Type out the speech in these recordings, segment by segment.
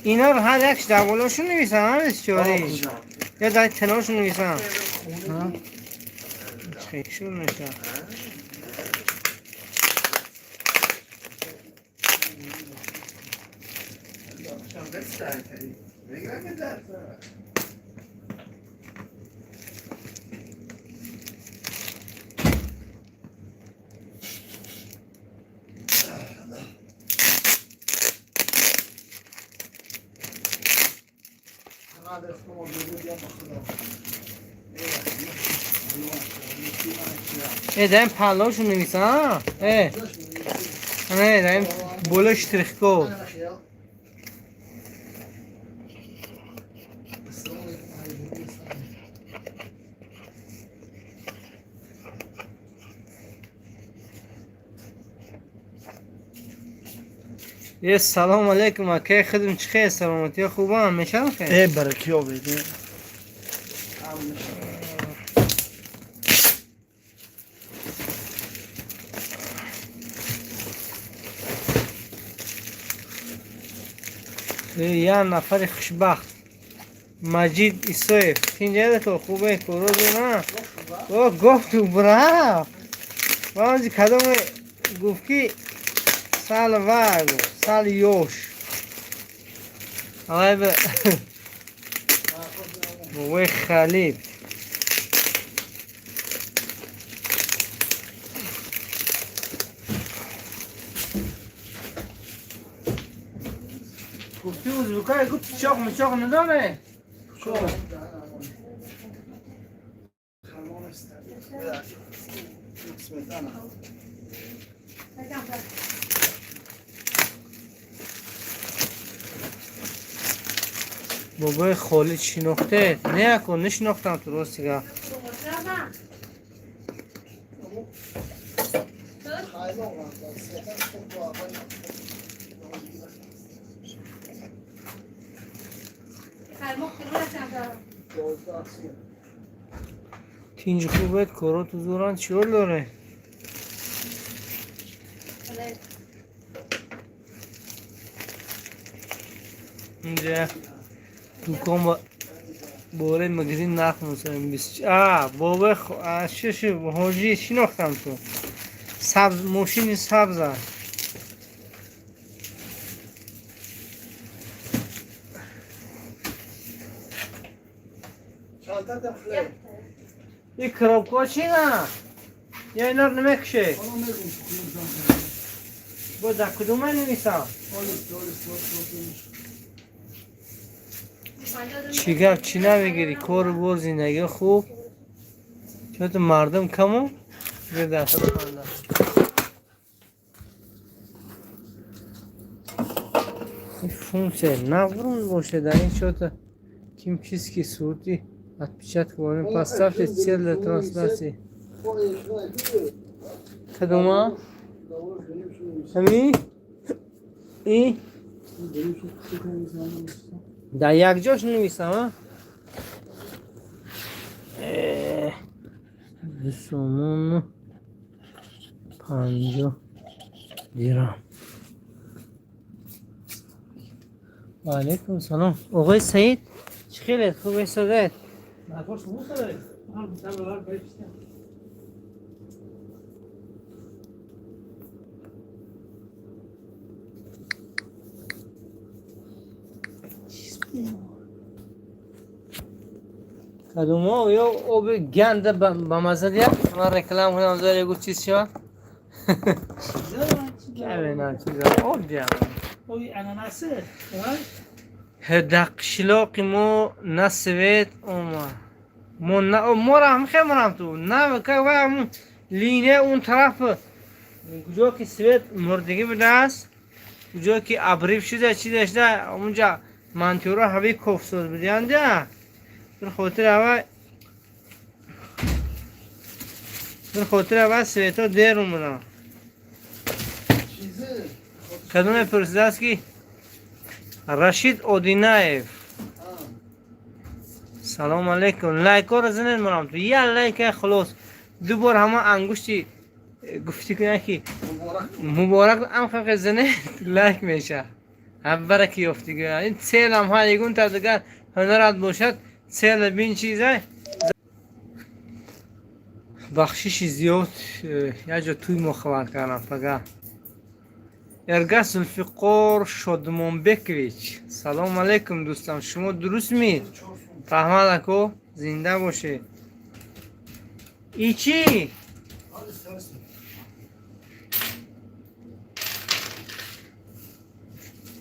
اینا رو هر یکش در بالاشون نویسن هم چاری یا در کنارشون نویسن. ها چشون نویسن. داریم پلاشون نویسن. نه داریم بالا شتریخ کد. یه سلام علیکم اکی خودم چه خیر سلامتی خوبم میشم خیر. ای برکیو بده. یه نفر خوشبخت مجید ایسویف اینجا تو خوبه کورو نه او گفت تو برا وانجی کدام گفت کی سال واگو سال یوش آقای به بوی خالید گفتی ازبکای گفت چاق مچاق نداره. بابای خالد شناخته نه کن نشناختم تو راست دیگه. تینج خوبه کرو تو زوران چیول داره. اینجا دوکان با بوره مگزین نرخ مثلا 20. بابا شش حاجی شناختم تو سبز ماشین سبز. این کروبکا چی نه؟ یا اینا رو نمیکشه؟ با در کدوم من نویسم؟ چی گپ چی نمیگیری؟ کار بار زندگی خوب چون تو مردم کمو یه دست خنده. این функция نبرون باشه در این شد ким чиски сурти отпечаток говорим поставьте цель для трансляции. кадома? ҳами? И? дар як ҷош нависам. 2 сомону 50 дирам. ва алайкум салом оғои саид чӣ хелед хуб истодед? кадумо ё оби ганда ба маза дия ман реклам кунам зоре гуфт чиз шавад каме чиза об диям дар қишлоқи мо на свет омад моро ҳам хемонам ту на линия он тараф куҷо ки свет мурдагӣ будааст куҷо ки обрыв шуда чиза шуда онҷа мантюра ҳави кофсоз будианда bir хотир аввал свето дер омадам. Кадоме пурсидааст ки Рашид Одинаев салом алейкум лайкҳоро занед марам ту як лайка хулос ду бор ҳама ангушти гуфтӣ кунад ки муборак ам хақе занед лайк меша. Бараки ёфтига. Ин целам ҳа, ягонта дигар ҳунарат бошад, цела бин, чизай. Бахшиши зиёд, як ҷо тӯй мо хабар кардам пага. Эргаш Зулфиқор Шодмонбекович, салому алайкум, дӯстам, шумо дурустми? Раҳмат, ако, зинда бошед. И чӣ?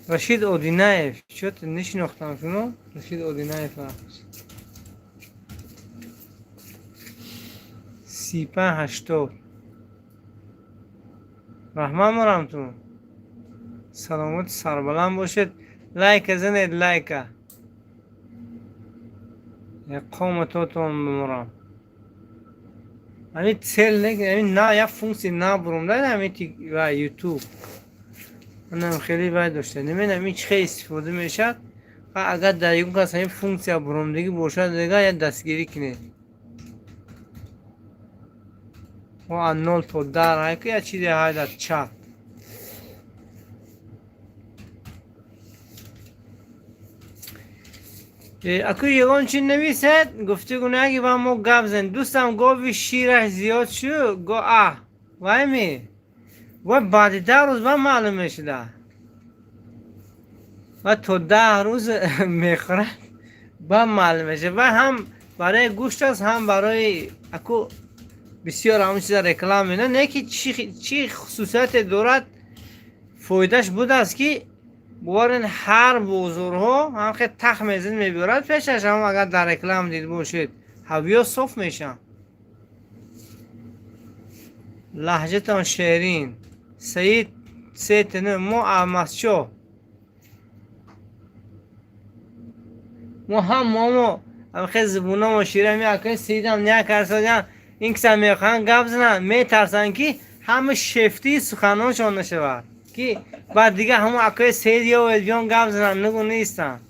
Рашид Одинаев, чё-то нишинохтам шумо Рашид Одинаев. 35 80. Раҳмат морамтун, саломату сарбаланд бошед. Лайка занед, лайка. Қоматотон биморам. Ами цел ами на як функсия набурум да ами ва Ютуб манам хеле вай дошта, намедонам ин чӣ хел истифода мешавад. Агар дар ягон кас ҳамин функсия бурумдагӣ бошад, дига як дастгирӣ кунед. Аз 0 то 10 ҳайку як чизе ҳай дар чат. Аку ягон чи нависед, гуфтигу наги ба мо гап зан. Дӯстам, гови шираш зиёд шу го а вайми вай баъди 10 рӯз ба маълум мешуда ва то 10 рӯз мехӯрад, ба маълум мешавад. Вай ҳам барои гӯшт аст, ҳам барои аку бисёр ҳамон чиза реклама мена, не ки чӣ хусусияте дорад, фоидааш будааст, ки боварен, ҳар бозорҳо ҳам хел тах мезан, мебиёрад пешаш. Ҳам агар дар реклама дид бошед, ҳавиё соф мешаванд. Лаҳҷатон шерин. Саид сетн мо Аҳмадшоҳ, мо ҳам момо хел зубунамо шира меакунем. Саидам някарсодан, ин киса мехоҳанд гап зананд, метарсанд, ки ҳама шефтии суханоншон нашавад, ки баъд дига ҳамон акои Саид ёвед, биён гап зананд, нугу нестанд.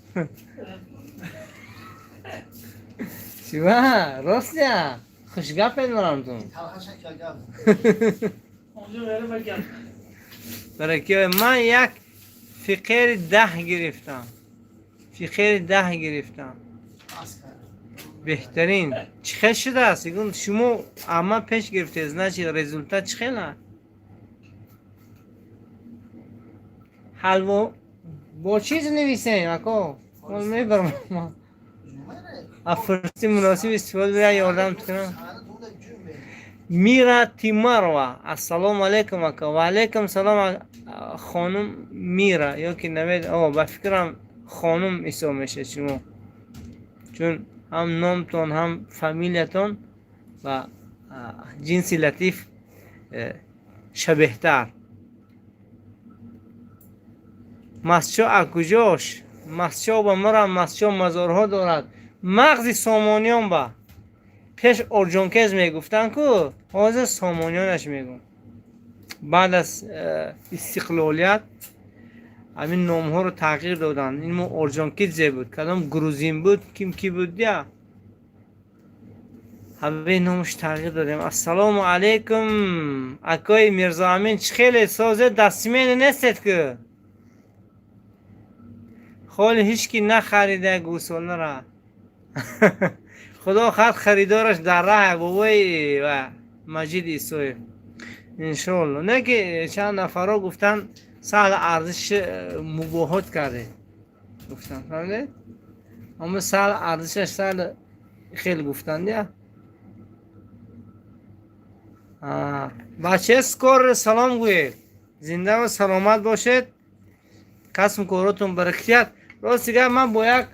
Чива, ростя хушгапед марамтун. Бараки, ман як фиқери 10 гирифтам, фиқери 10 гирифтам, беҳтарин. Чӣ хел шудааст? Шумо ама пеш гирифтед, значит, результат чӣ хел аст? Ҳалво бо чиз нависем, ако? Мебарам, аз фурсати муносиб истифода бира, ёрдам кунам. Мира Тимарова, ассалому алайкум, ака. Ва алайкум салом, хонум Мира, ё ки навед, ба фикрам, хонум ҳисоб мешавед шумо, чун ҳам номтон, ҳам фамилиятон ба ҷинси латиф шабеҳтар. Масчо а куҷош? Масчо ба марам, Масчо мазорҳо дорад, мағзи Сомониён. Ба пеш Орҷонкез мегуфтанд ку, ҳозир Сомониёнаш мегӯм. Баъд аз истиқлолият ҳамин номҳоро тағйир доданд. Ин мо Орҷонкидзе буд, кадом грузин буд, ким ки буд, я ҳамаи номаш тағйир додем. Ассалому алайкум, акои Мирзоамин, чӣ хеле созе? Дастимени нестед ку? Холи ҳеҷ ки нахарида гӯсолара. Худо хат харидораш дар раҳ, бобои Маҷид Исоев, иншоалло. Не ки чанд нафарҳо гуфтанд, саҳл арзиш мубоҳот кардед, гуфтанд, фаҳмидед? Аммо саҳл арзишаш саҳл хеле гуфтанд. Я бачаи скорый, салом гӯед, зиндаву саломат бошед, касбу коротон баракият. Рости гап, ман бо як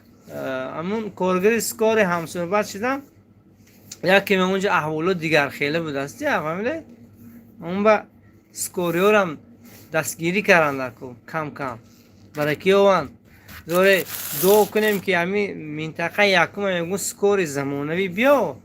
ҳамун коргари скорый ҳамсӯҳбат шудам, яке унҷа аҳволот дигар хеле будааст, я фаҳмидед? Он ба скорый ёрам дастгирӣ карданд, кам кам баракӣ ёванд. Зоре дуо кунем, ки ҳамин минтақа якум ягон скорый замонавӣ биё,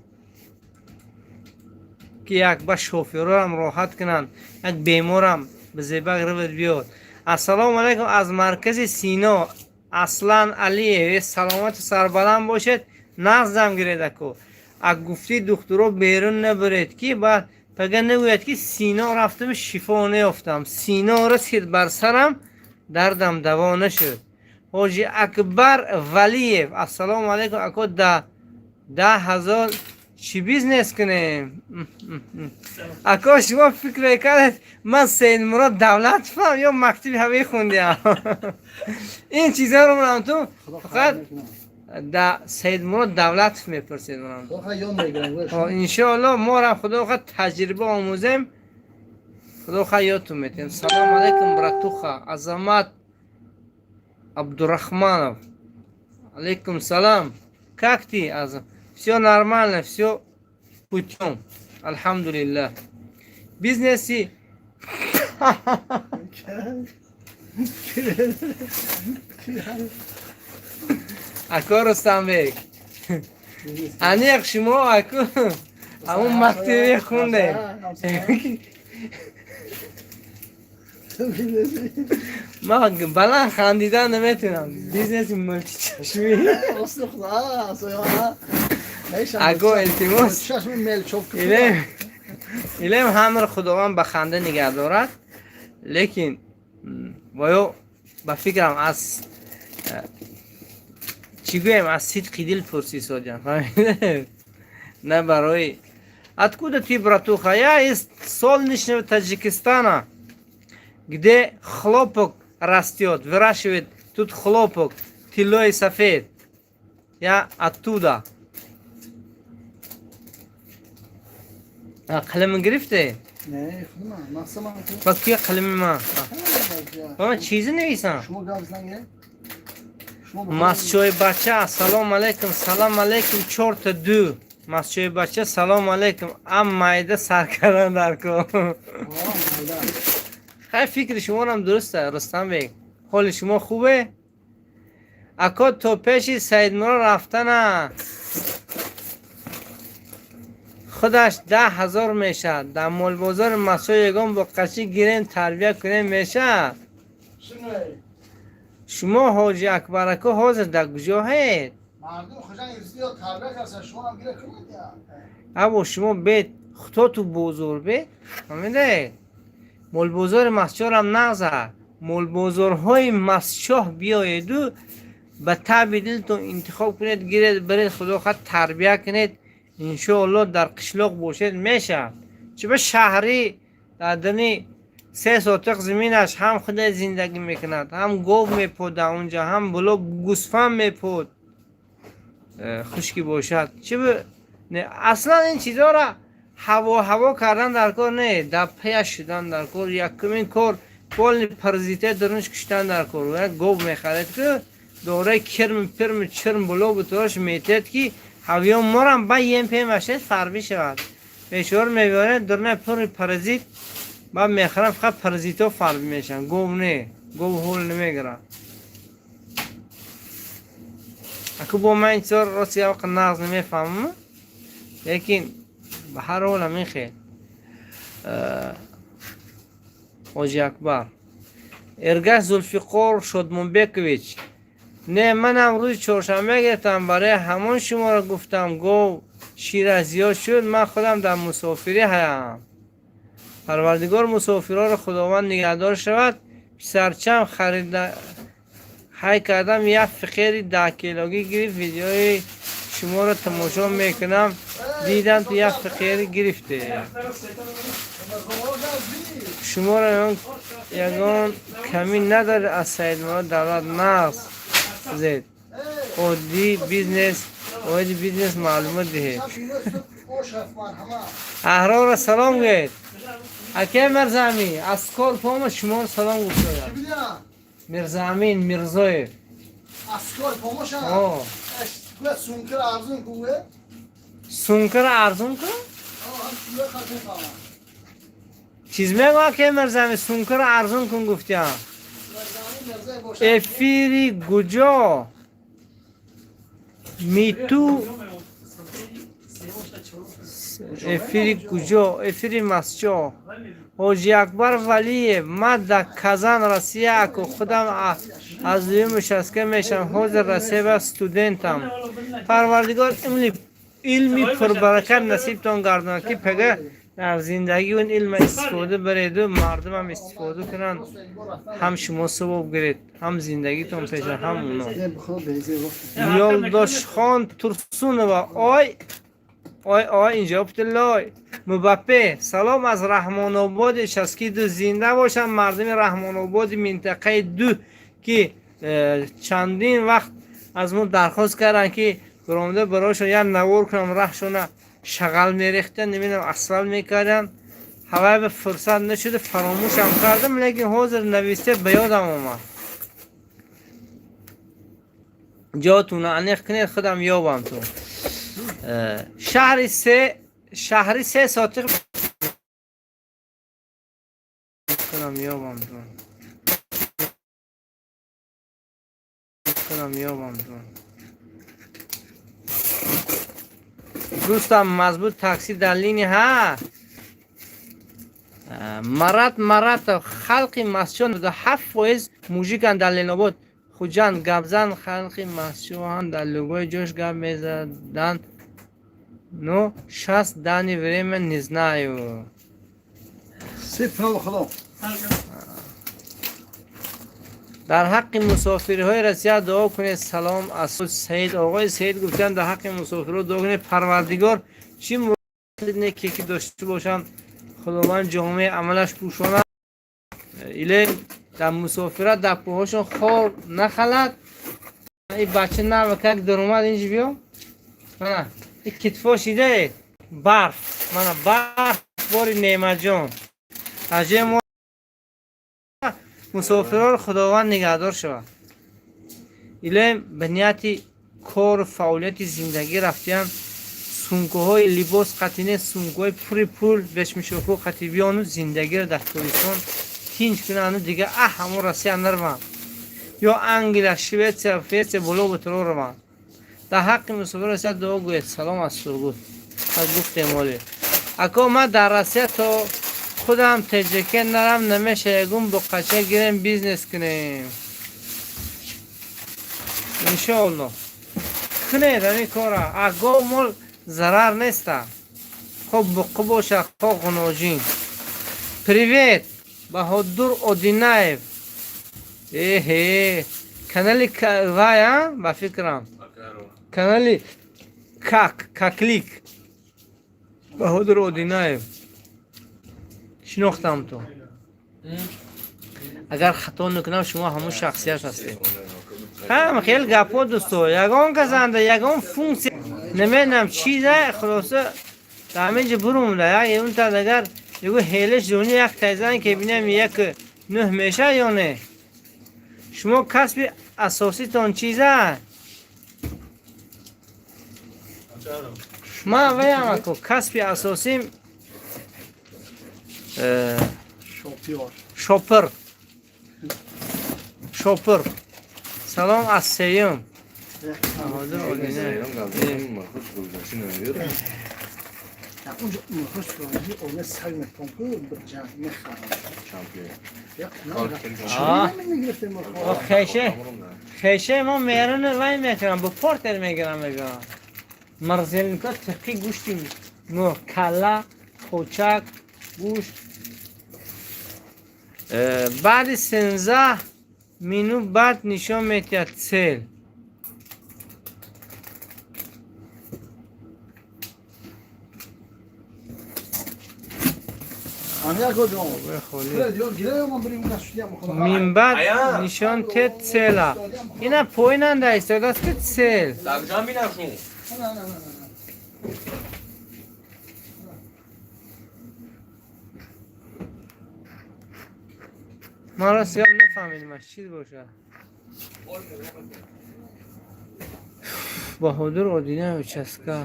ки як ба шофёрорам роҳат кунанд, як беморам ба зебак равад, биёд. Ассалому алайкум, аз маркази Сино Аслан Алиев, саломату сарбаланд бошед, нағздам гиред, ако. Ак гуфтӣ, духтуро берун набаред, ки баъд пага нагӯяд, ки Сино рафтам, шифо наёфтам, Сино расид бар сарам. Дардам даво нашуд. Ҳоҷи Акбар Валиев, ассалому алайкум, ако, да 10 000 чӣ бизнес кунем? Ако, шумо фикр мекардед, ман Саидмурод Давлатовам ё мактаби ҳавӣ хундиам? Ин чизаро манам ту фақат да Саидмурод Давлатов мепурсед манам. Иншоалло, морам, худо хоҳад, таҷриба омӯзем, худо хоҳад, ёдтон метиҳем. Салом алайкум, братуха. Азамат Абдурахманов, алейкум салам. Как ты, Азам? Все нормально, все путем, алҳамдулиллах. Бизнеси ако Рустамбек, аниқ шумо, аку, ҳамун мактабе хундем. Ман баланд хандидан наметавонам. Бизнеси мулчичашмӣ. Ако, илтимос, илем ҳамр Худованд ба ханда нигаҳ дорад, лекин воё ба фикрам, аз чӣ гӯем, аз сидқи дил пурсисодям, фаҳмидед? На барои. Откуда ты, братуха? Я из солнечного Таджикистана, где хлопок растет, выращивает тут хлопок, тиллои сафед. Я оттуда. Қалами гирифте? Ба кия қалами ман? Ба ман чизе нависам? Масчои бача, ассалому алайкум, салом алайкум, чорта ду. Масчои бача, салом алайкум. Ам майда сар кардан дар кор. Хай, фикри шуморам дуруст, Рустамбек. Ҳоли шумо хубе? Ако, то пеши Саидмурод рафтана худаш 10 000 мешавад. Дар молбозори Масчо ягон боққачӣ гирем, тарбия кунем, мешавад. Шумо, ҳоҷи Акбарако, ҳозир дар куҷоҳед? Або, шумо бед, худоту бозор бед, фаҳмидед? Молбозори Масчорам нағза, молбозорҳои Масчоҳ биёеду ба таби дилтон интихоб кунед, гиред, баред, худо хоҳад, тарбия кунед. Иншоалло, дар қишлоқ бошед, мешавад. Чиба шаҳрӣ дар дини 3 сотиқ заминаш ҳам худай зиндагӣ мекунад, ҳам гов мепод дар унҷа, ҳам було гӯсфанд мепод, хушкӣ бошад. Чиба аслан ин чизҳоро ҳаво ҳаво кардан дар кор не, дар паяш шудан дар кор. Якумин кор полный паразитаи дарунаш куштан дар кор. Як гов мехаред, ки дораи кирми пирми чирм було буторош метиҳад, ки ҳавё морам ба ем пемашед, фарбӣ шавад. Бечора мебаред, дурна пури паразит, баъд мехарам, фақат паразитҳо фарбӣ мешаванд, гов не, гов ҳол намегирад. Аку, бо ман ин чизҳоро рости явқа нағз намефаҳмам, лекин ба ҳар ҳол ҳамин хел. Ҳоҷи Акбар, Эргаш Зулфиқор Шодмонбекович, не, манам рӯзи чоршанбе гирифтам, барои ҳамон шуморо гуфтам. Гов шираш зиёд шуд. Ман худам дар мусофирӣ ҳаям. Парвардигор мусофирҳоро Худованд нигаҳдор шавад. Писарчам харида ҳай кардам, як фиқери 10 килогӣ гирифт. Видеои шуморо тамошо мекунам, дидам, ту як фиқери гирифте. Шуморо ягон камӣ надоред аз Саидмурод Давлат нағз зед. Оддӣ бизнес, оиди бизнес маълумот диҳед. Аҳрорро салом гӯед. Акай Мирзаамин, аз кор пома шуморо салом гуфтояд. Мирзаамин Мирзоев. О. Сумкаро арзон кун? Чиз мегӯ, акай Мирзаамин, сумкаро арзон кун гуфтиям. Эфири куҷо? Миту, эфири куҷо? Эфири Масчо. Ҳоҷи Акбар Валиев, ман дар Казан, Россия, аку, худам аз дуюми участка мешавам. Ҳозир Россия студентам. Парвардигор илми пурбаракат насибтон гардонад, ки пага Дар зиндагӣ он илма истифода бареду мардумам истифода кунанд, ҳам шумо савоб гиред, ҳам зиндагитон пеша, ҳам уно. Ёлдошхон Турсунова, ой ой ой, инҷо птиллой Мубаппе, салом аз Раҳмонободи шаски ду. Зинда бошанд мардуми Раҳмонободи минтақаи ду, ки чандин вақт аз мо дархост карданд, ки биромада барояшон як навор кунам. Раҳшона шағал мерехтан, намедонам, асфалт мекарданд. Ҳавай ба фурсат нашуда, фаромӯшам кардам, лекин ҳозир нависте ба ёдам омад. Ҷотуна аниқ кунед, худам ёбам. Ту шаҳри се, шаҳри се сотиқ худам ёбам, ту худам ёбам. Ту дӯстам, мазбут такси дар линия ҳа. Марат Маратов, халқи Масчон 7% мужикан дар Ленобод, Хуҷанд гапзан. Халқи Масчоҳам дар любой ҷош гап мезаданд, но щас данный время не знаю. Сипал худо. Дар ҳаққи мусофирҳои Россия дуо кунед. Салом аз Саид. Оғои Саид гуфтанд, дар ҳаққи мусофирҳо дуо кунед. Парвардигор чӣ муроди неке ки дошта бошанд, Худованд ҷомеи амалаш пӯшонад. Иле дар мусофират дар пӯҳошон хор нахалад. И бача навакак даромад, инҷи биё, мана и китфо шиде барф, мана барф бори. Неъматҷон, аз ҷои мо мусофирҳоро Худованд нигаҳдор шавад. Илоҳим, ба нияти кору фаъолияти зиндагӣ рафтиям, сумкаҳои либос қатине, сумкаҳои пури пул, бешмишоку қати биёну зиндагиро дар Тоҷикистон тинҷ кунану дига ҳамон Россия нараванд, ё Англия, Шветсия, Фетсия, боло бутро раванд. Дар ҳаққи мусофир Россия дуо гӯед. Салом аз Сургут. Аз гуфтем оле. Ако, ман дар Россия то худам ТЖК нарам намеша. Ягон буқача гирем, бизнес кунем. Иншоалло, кунед ҳамин кора. А гов мол зарар неста, хоб буққу боша, хо ғуноҷин. Привет, Баҳодур Одинаев. Эҳе, канали вай, а ба фикрам, канали как каклик. Баҳодур Одинаев, шинохтам ту. Агар хато накунам, шумо ҳамон шахсият ҳастед. Ҳам хел гапҳо, дӯсто, ягон казанда ягон функсия намедонам чиза. Хулоса, дар ҳамин ҷо бурумда як унтад, агар ягу ҳелеш зони як тайзан ке бинам, як нӯҳ меша ё не. Шумо касби асоситон чиза? Ман ваям, ако, касби асосим Шопиор. Шопир, шопир. Салом аз сеюм. Баҳодур Одинаев. Унҷо мурғош оина саг мепомпу ҷанг мехарам. Мегирифтем. Хеше, хеше мо мерони вай мекунам, бо портер мегирам, мегӯям. Морозильника тиқи гӯшти мурғ, калла, почак, гӯшт. Баъди 13 минут баъд нишон метиҳад цел. Минбаъд нишон тед цела. Ина поинанда истодааст, ки цел. Дар куҷо бинам шумо? Ман рост гап нафаҳмидам, чиз бошад. Баҳодур Одинаев, участка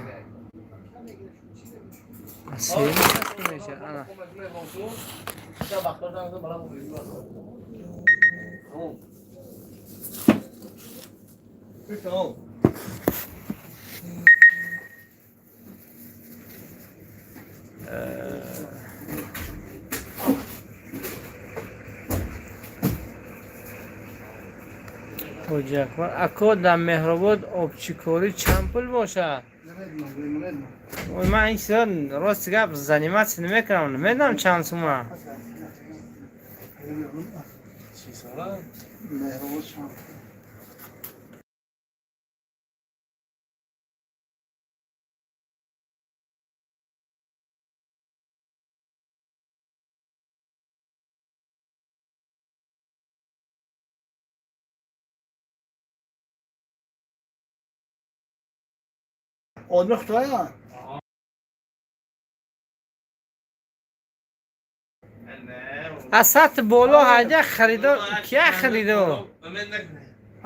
сеюм участка мешавад, ана. Ҳоҷи Акбар ако, дар Меҳробод обчикорӣ чанд пул бошад? Ман ин чизо, рости гап, заниматься намекунам, намедонам чанд сума. Чӣ сола? Меҳрубон чанд. Одми хитоя? Аз сатҳи боло ҳайда харидор кия харидор?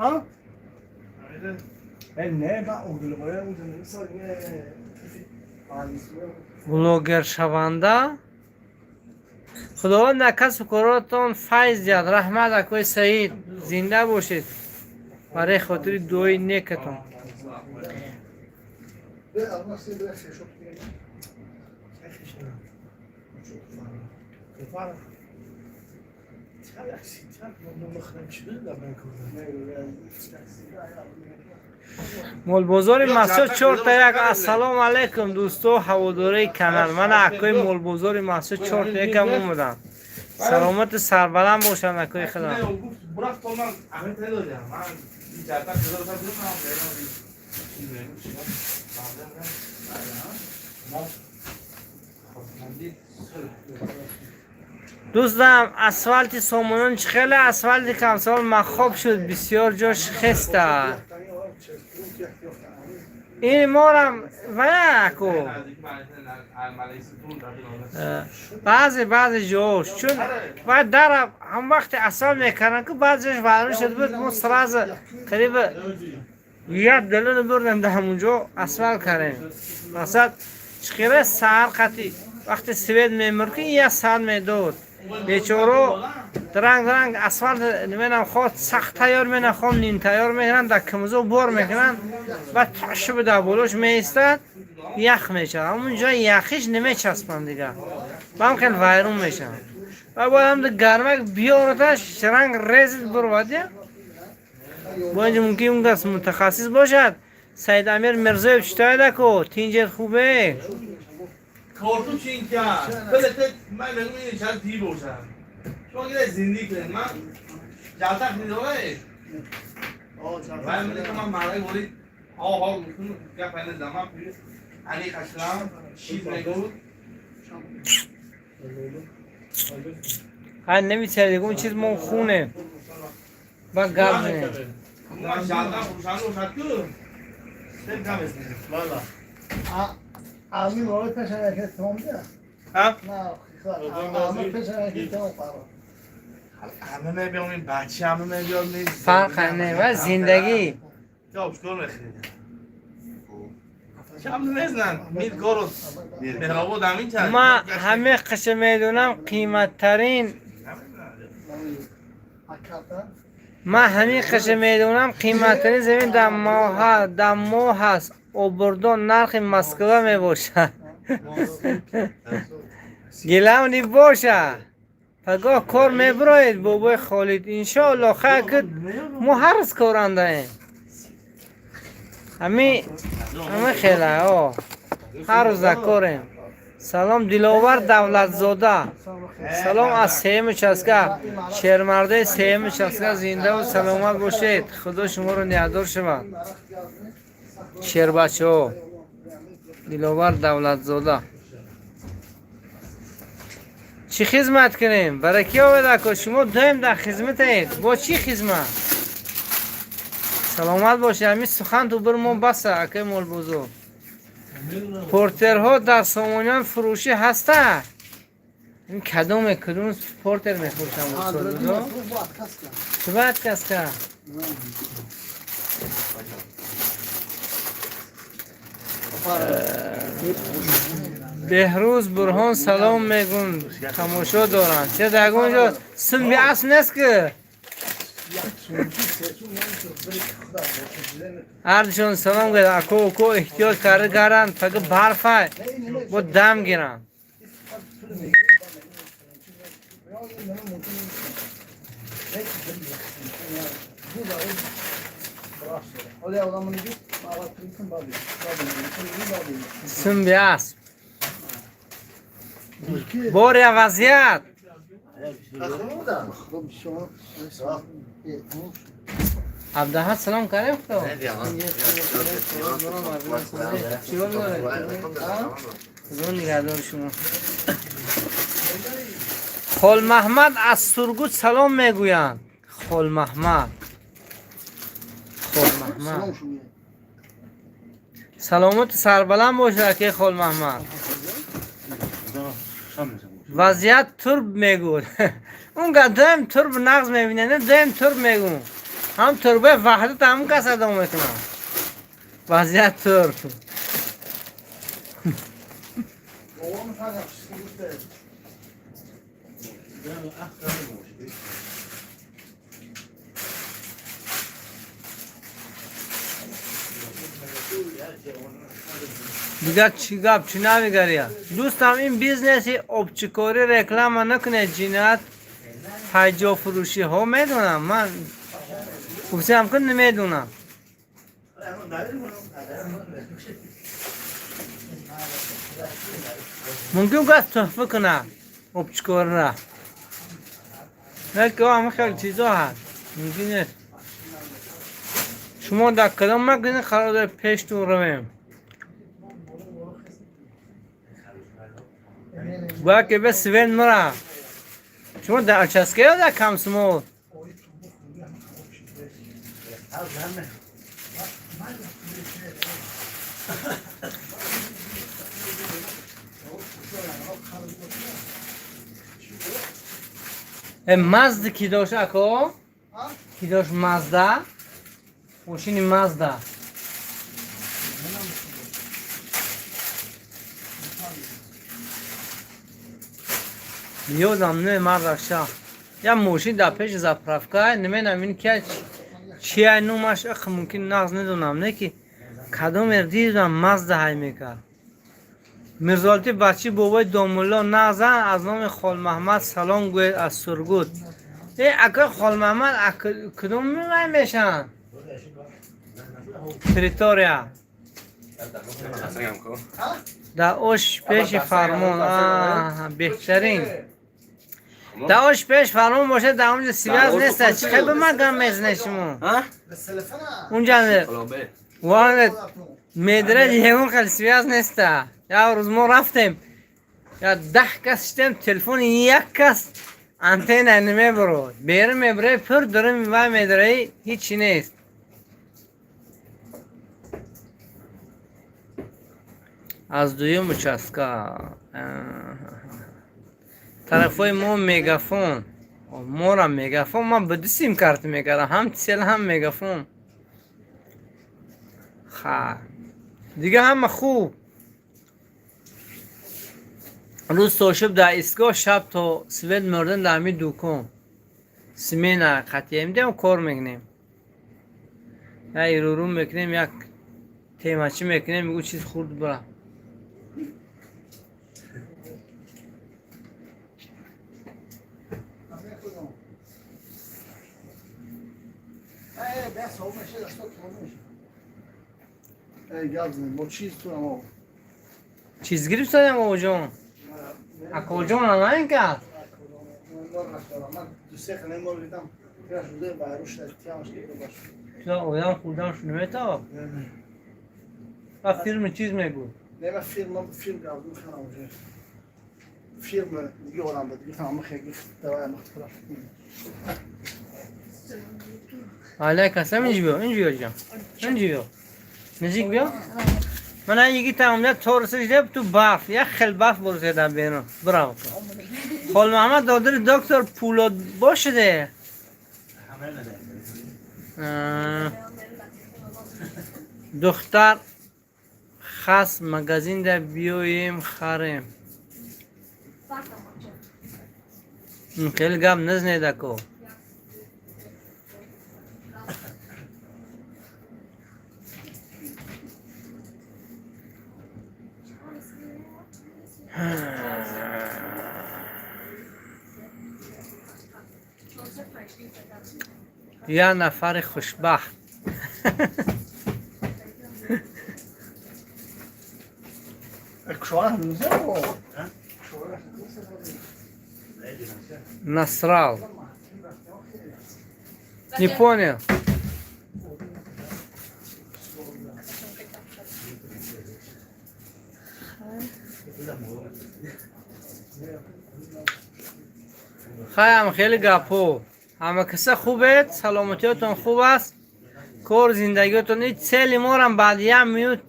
Ҳа? Не, ба оглибоя унҷа намисал. Блогершаванда Худованд дар касбу коротон файз диҳад. Раҳмат, акои Саид, зинда бошед, барои хотири дуои некатон. Молбозори Масо чорта як. Ассалому алайкум, дӯсто, ҳаводораи канал. Мана акои молбозори Масо чорта якам омадам. Саломату сарбаланд бошанд, акои худам. Бурав то ман аҳмед надодам. Ман ҷарта кизор садам. Мо Дӯстам, асфалти Сомонон чӣ хеле? Асфалти Камсол махоб шуд, бисёр ҷош хеста. Ин морам ваяку баъзе баъзе ҷош, чун вай дара ҳам вақте асфалт мекарданд, ку баъзе ҷош вайрон шуд буд. Мо сразу қариба як далоно бурдем, дар ҳамунҷо асфалт кардем. Мақсад чӣ хеле, саҳар қати вақте свет мемурд, ки як саат медод, бечоро дранг дранг асфалт намедонам, хоҳ сахт тайёр менан, хоҳ нимтайёр мекунанд, дар кимзо бор мекунанд, баъд тоши дар болош меистад, ях мешавад. Ҳамун ҷои яхиш намечаспанд, дигар баам хеле вайрон мешавад. Ва бояд ҳам гармак биёраташ, ранг резид бурвад. Я бо инҷа мумкин он кас мутахассис бошад. Саид Амир Мирзоев, читоедаку, тинҷер, хубе? کارتون چین کرد بله. من بگم این شاید دی باشم شما که زندگی کنید. من جلسه خریداره من میگم من مرای ولی ها ها گفتم گپ نزدم. من علی خشلم چیز میگفت. ҳай, намитаред, он чиз мо хунем ба гап занем. من جلسه فروشنده باشد که خیلی کم اسم. Амин роль пешана ки тамом да. ها. На, амин пешана ки тамом қарор. همه میبیام این بچه همه میبیام. Фарқ не ва зиндагӣ. یا اشکال نخریدم کم نزنن میر کارو مهرآباد همین کرد. Ма ҳаме қиша медонам, қиматтарин. Ман ҳамин қиша медонам, қиматтарин замин дар моҳ ҳаст. Обурдон нархи Москва мебошад. Гилавни боша, пагоҳ кор мебироед, бобои Холид, иншоалло. Хайр, ки мо ҳар рӯз корандаем. Ҳами хела о ҳар рӯз дар корем. Салом, Диловар Давлатзода, салом аз сеюм участка, шермардаи сеюм участка. Зиндаву саломат бошед, Худо шуморо нигаҳдор шавад, шербачаҳо. Диловар Давлатзода, чӣ хизмат кунем? Бараки оведако, шумо доим дар хизматаед. Бо чӣ хизмат? Саломат бошед. Ҳамин сухан ту бир мо баса, акаи молбозор. Портерҳо дар Сомониён фурӯшӣ ҳаста? Ин кадоме, кадом портер мефурӯшам? Чӣ баъд кас кард? Беҳрӯз Бурҳон салом мегӯн, тамошо доранд. Че, дар ягон ҷо сумби асп нест, ки ҳардушон салом гӯяд. Ако, уко, эҳтиёт карда гаранд, пага барфай, бо дам гиранд. Сумби асп. Боря, вазъият. Абдаҳат, салом кардем, худо. Худо нигаҳдори шумо. Холмаҳмад аз Сургут салом мегӯянд. Холмаҳмад. Холмаҳмад. Саломату сарбаланд бошад, аки Холмаҳмад. Вазъият турб мегӯд. Он га дуем турб нағз мебинад, дуем турб мегӯ. Ҳам турбаи Ваҳдат ҳамон кас адо мекунад. Вазъият турб. Дигар чӣ гап, чӣ навигария? Дӯстам, ин бизнеси обчикорӣ реклама накунед, ҷиноят пайҷофурӯшиҳо медонам. Ман гуфтам ки намедонам. Мумкин кас тӯҳфа кунад обчикориро. Не ки ҳама хеле чизо ҳаст. Мумкин нест. Шумо дар кадом магазин қарор доред, пештон равем? Бояд ки бе свет мара. Шумо дар участка ё дар Комсомол? Мазда ки дошт, ако? Ки дошт Мазда? Мошини Мазда. Ёдам не, мардаша. Я мошин дар пеши заправка, намедонам ин ки чия номаш, ах, мумкин нағз недонам, не ки кадомер дидам Мазда ҳай мекард. Мирзолти бачи бобои домулло нағзан, аз номи Холмаҳмад салом гӯед аз Сургут. Э, ака Холмаҳмад кудом мемай мешаванд? Территория. Дар ош пеши фармон, беҳтарин. Дар ош пеш фармон бошад, дар онҷо связь нест. Чӣ хел ба ман гам мезанед шумо? Унҷа медра ягон хел связь неста. Як рӯз мо рафтем, я 10 кас шидем, телефони як кас антенна намебурод. Берун мебураи, пур дурум вай медараи, ҳичи нест. Аз дуюм участка. Тарафҳои мо Мегафон. Мора Мегафон, ман ба ду сим карта мекардам, ҳам Тсел, ҳам Мегафон. Ха. Дига ҳама хуб. Рӯз то шаб дар истгоҳ, шаб то свет мурдан дар ҳамин дукон. Смена қатъия мидем, кор мекунем. Як ируру мекунем, як темачӣ мекунем, мегӯ чиз хурд бира. Чиз гирифтадем, бобоҷон? Акоҷон на ин кас? Одам хурдам шу наметавад? Ва фирми чиз мегӯ? Не, من فیلم فیلم قبول کنم اونجا. فیلم دیگه آدم بود دیگه تمام خیلی دوای مختلف. Алейк ассалом, инҷи биё, инҷи биё ҷон. Инҷи биё. Наздик биё. Мана йигит омада торисиш деб ту барф, як хел барф борисида берун. Браво. Хол Муҳаммад додари доктор Пулод бошиде. Духтар хас магазинда биёем харем. Хеле гап назнед, ако. Як нафари хушбахт. Насрал. Не понял. Хаям хеле гапо. Ҳама каса хубед, саломатиётон хуб аст. Кор зиндагиётон и цели морам баъд як минут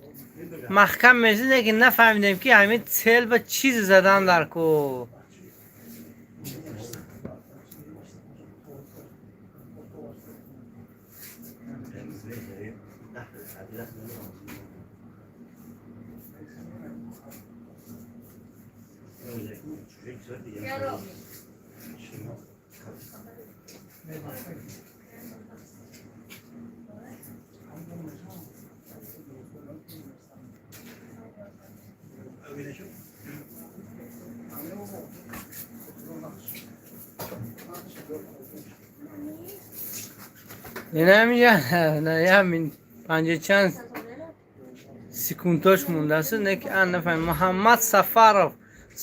маҳкам мешид, лекин нафаҳмидем, ки ҳамин цел ба чизе задан дар кор. Инамиҷа панҷа чанд секундош мондааст, не ки ан нафаҳмем. Муҳаммад Сафаров.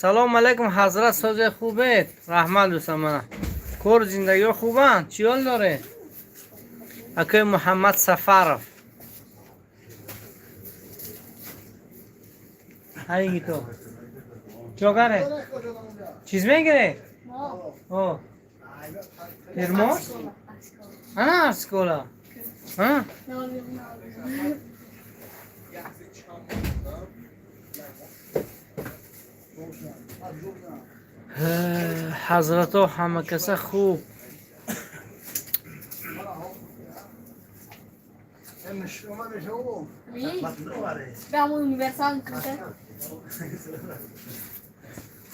Салом алайкум, ҳазрат, созе хубед? Раҳмат, дӯстам, мана. Кор зиндагиҳо хубанд? Чӣ ҳол доред? Акои Муҳаммад Сафаров. Ҳайги то. Чогаре? Чиз мегиред? О. Термос? Ана школа. А? Ҳазрато, ҳама каса хуб.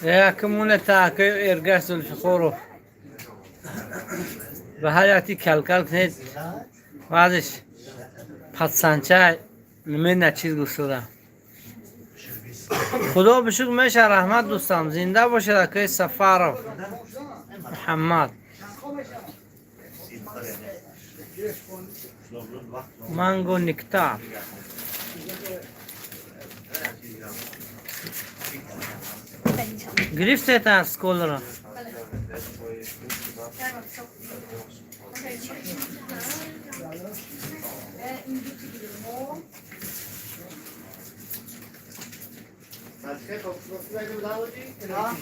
Якмуна та акои Эргаш Зулфиқоров. Ба ҳар якти калкал кунед, баъдеш патсанча намена чиз гуфтода. Худо бишукр меша, раҳмат, дӯстам, зинда бошед, акои Сафаров Муҳаммад. Манго нектар. Гирифтед аз школаро? Tamam.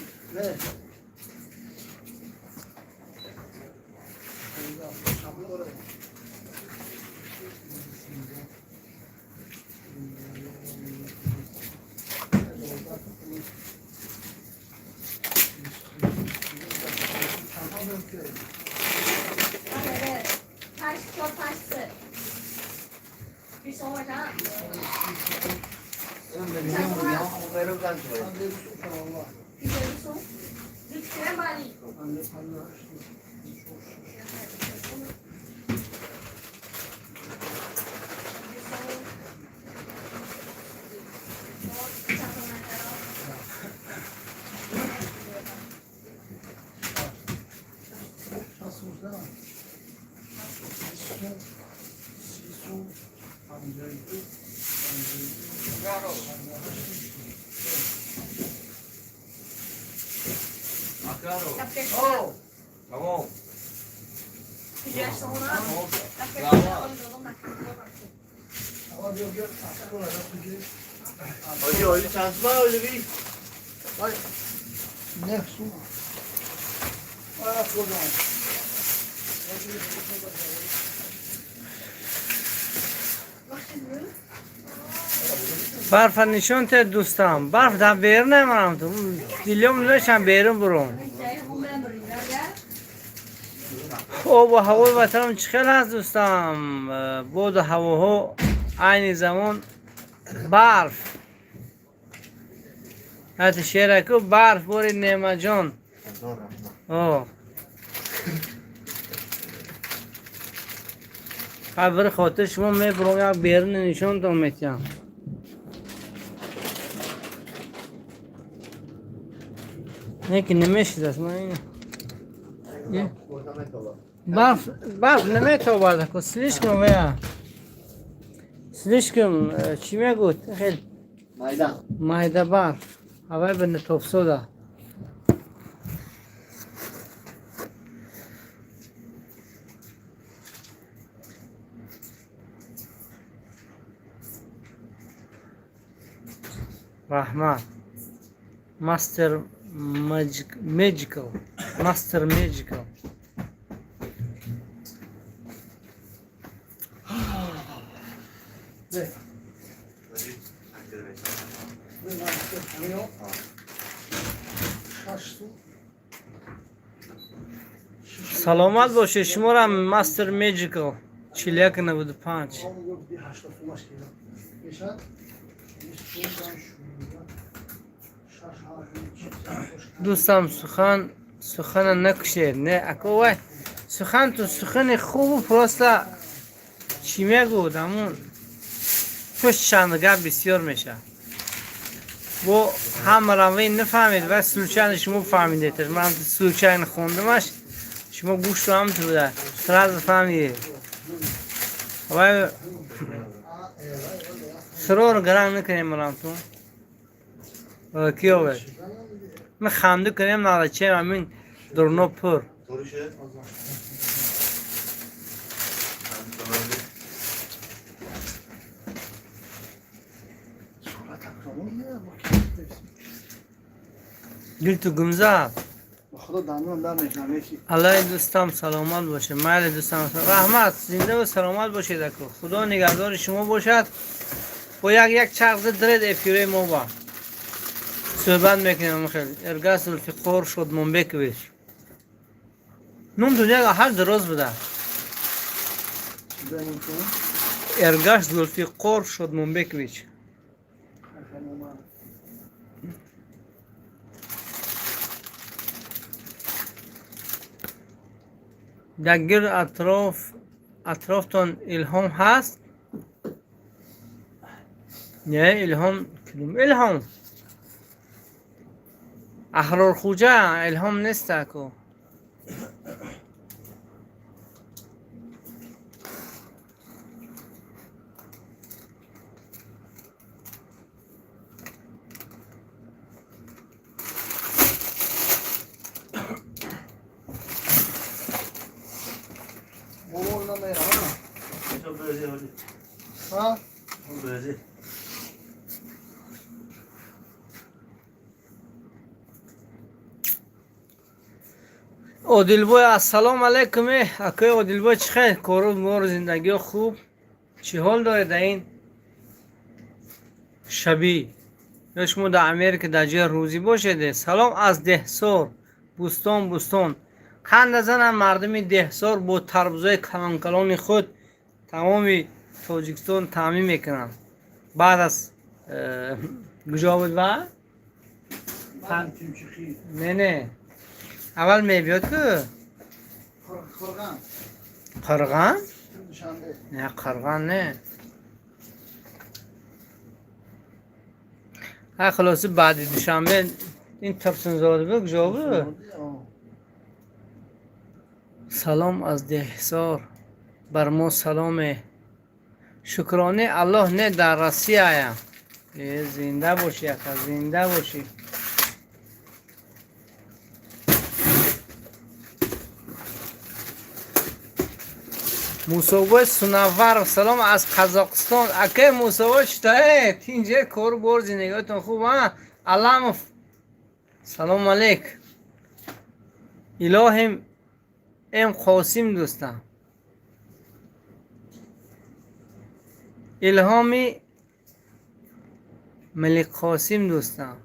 Hadi öyle şans var öyle bir. نه سوما. آه خدا. Барфа нишон те, дӯстам. Барф дар берун намерам ту. Дилём нешам берун бурум. Обу ҳавои ватанам чӣ хел ҳаст, дӯстам? Боду ҳавоҳо, айни замон барф. Ҳати шераку барф борид, Неъматҷон. О. Қабри хотир шумо мебурам, як берун нишонтон метиҳам. Не ки намешидаст ман ина. Барф, барф наметобад, ко слишком вая. Слишком чӣ мегӯд, хел Майда. Майдабар авай ба нетофсода. Раҳмат, Мастер Меджикал, Мастер Меджикал. Бе. Бе, ман ҳамино. Шаш сум. Саломат бошед шуморам, Мастер Меджикал, 4195. 80 сумаш кардам. Мешад? 25, 6, 7, Дӯстам, сухан сухана накушед. Не, ако вай сухан ту сухани хубу просто чӣ мегӯд, ҳамун пушт чанд гап бисёр мешавад. Бо ҳама равӣ нафаҳмед ва случайно шумо фаҳмидеташ. Ман случайно хондамаш, шумо гӯшту ҳам ту буда сразу фаҳмидед. Вай сирор гаранг накунем, марамтун киёве ман ханду кунем, налачем амин дурно пур. Doğru şey. Сурат акромон не бо. Дил ту гумзад. Ба худо дандонам дар мекунам яки. Аллои дӯстам, саломат бошед. Майли, дӯстам, раҳмат, зиндаву саломат бошед, ако худо нигаҳдори шумо бошад. Бо як як чарх зад диред эфирои мо ба суҳбат мекунем. Хел Эргаш Зулфиқор Шодмонбекович, ном дунё ҳар дароз буда. Эргаш Зулфиқор Шодмонбекович. Хай. Дар гирд атрофтон Илҳом ҳаст? Не, Илҳом кудум Илҳом? Аҳрорхуҷа Илҳом нест, ако. Бобо намерам. Çok böyle hadi. Ҳа? Böyle. Одилбой, ассалому алайкум. Акои Одилбой, чӣ хел кору мору, зиндагиё хуб? Чӣ ҳол доред дар ин шабӣ? Ё шумо дар Америка дар ҷои рӯзӣ бошед? Салом аз Деҳсор, Бӯстон. Бӯстон қанда занам, мардуми Деҳсор бо тарбузои калонкалони худ тамоми Тоҷикистон таъмин мекунанд. Баъд аз куҷо буд ва не, не, аввал мебиёд ку. Қурған. Қурған. Душанбе. Не, Қурған не. Ҳа, хулоси, баъди Душанбе ин Турсунзода буд, куҷо буд? Салом аз Деҳсор, бар мо саломе, шукрони Аллоҳ. Не, дар Россияям. Зинда бошӣ, ака, зинда бошӣ. Мусобой Сунаваров, салом аз Қазоқистон. Акай Мусобой, читае тинҷе, кору бор, зиндагиотон хуб? А Аламов, салом алейк. Илоҳим Эм Қосим дӯстам, Илҳоми Меликқосим дӯстам.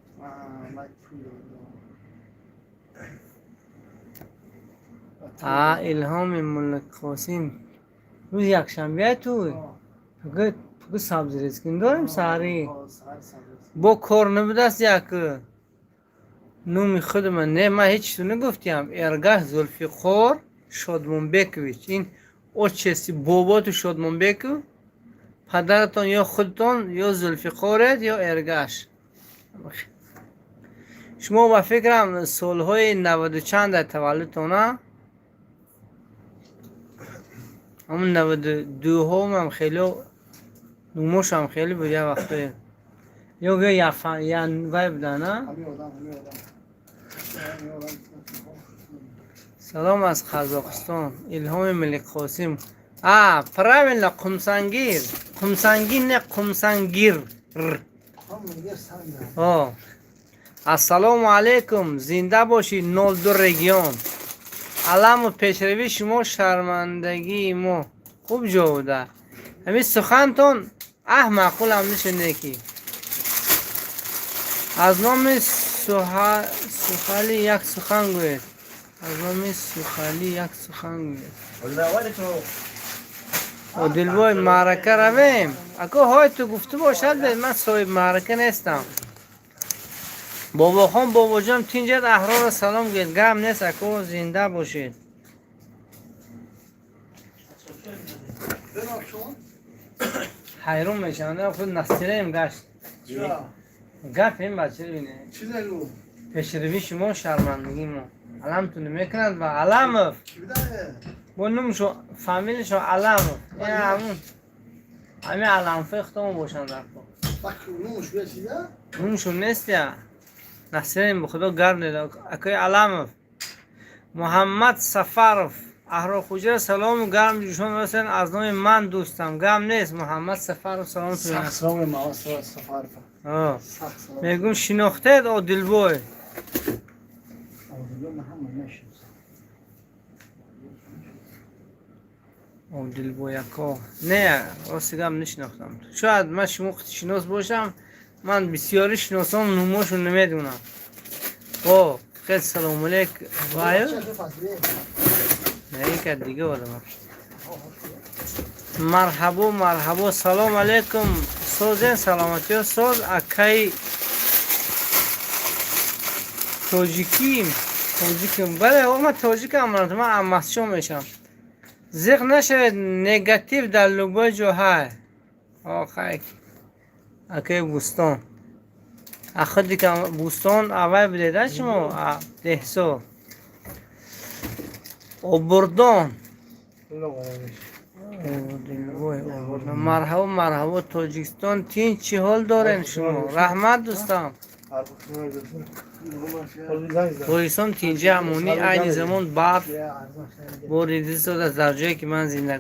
А, А, Илҳоми Муллоқосим, рӯзи якшанбе ту фақат сабзирезкин дорем саҳарӣ, бо кор набудааст. Як номи худама не, ман ҳеҷ чизо нагуфтиям. Эргаш Зулфиқор Шодмонбекович, ин отчести боботу Шодмонбеков, падаратон ё худтон ё Зулфиқоред, ё Эргаш. Шумо ба фикрам солҳои наваду чанд дар таваллудтона, ҳамун 92-ҳомам хело. Нумошам хеле буд як вақтое. Ё гӯя вай буда, на? Ҳамин одам, ҳамин одам. Ҳамин одам. Салом аз Қазоқистон. Илҳоми Меликқосим. А, правильно, Қумсангир. Қумсангин не, Қумсангир. Ҳам дигар санг. О. Ассалому алайкум. Зинда бошӣ, 02 регион. Аламу пешравии шумо шармандагии мо. Хуб ҷо буда. Ҳамин сухантон аҳ маъқулам нишонде ки. Аз номи Сухали як сухан гӯед. Аз номи Сухали як сухан гӯед. Одилбой, маърака равем. Ако ҳой ту гуфту бошад, бед, ман соҳиб маърака нестам. Бобохон, бобоҷон, тинҷат, аҳрора салом гӯед. Гам нест, ако, зинда бошед. Бенам шумо? Ҳайрон мешавам, худ настираем гашт. Ча? Гап ин бача бине. Чӣ нагӯ? Пешравии шумо шармандагии мо. Аламтон мекунад ва Аламов. Ки бидае? Бо номшо, фамилишо Аламов. Ин ҳамун ҳамин аламфои худамон бошанд дар кор. Бак нумуш бия чиза? Номшон нест я. Насирем, бо худо гарм деда. Акои Аламов. Муҳаммад Сафаров. Аҳрорхуҷа салому гарм ҷӯшон расен аз номи ман дӯстам. Гам нест, Муҳаммад Сафаров, салом. Сахт салом Муҳаммад Сафаров. Сахт салом. Мегум, шинохтед Одилбой? Одилбой ман ҳама мешиносам. Одилбой ако. Не, рости гап нишинохтам. Шояд ман шумо шинос бошам, ман бисёри шиносон нумошон намедонам. О, хел салому алейк. Ваю? Не, ин ка дига одам. Марҳабо, марҳабо, салом алейкум. Созен, саломатиё, соз акаи тоҷиким. Тоҷиким. Бале, о, ман тоҷикам, ман аммасчо мешавам. Зиқ нашавед, негатив дар любой ҷо ҳай. О, хай. Акаи Бӯстон. Ахиди Бӯстон аввал бидеда шумо, деҳсо. Обурдон. Марҳабо, марҳабо, Тоҷикистон тинч, чӣ ҳол дорем шумо? Раҳмат, дӯстам. Тоҷикистон тинҷи, амонӣ, айни замон барф борида истодааст дар ҷое ки ман зиндагӣ.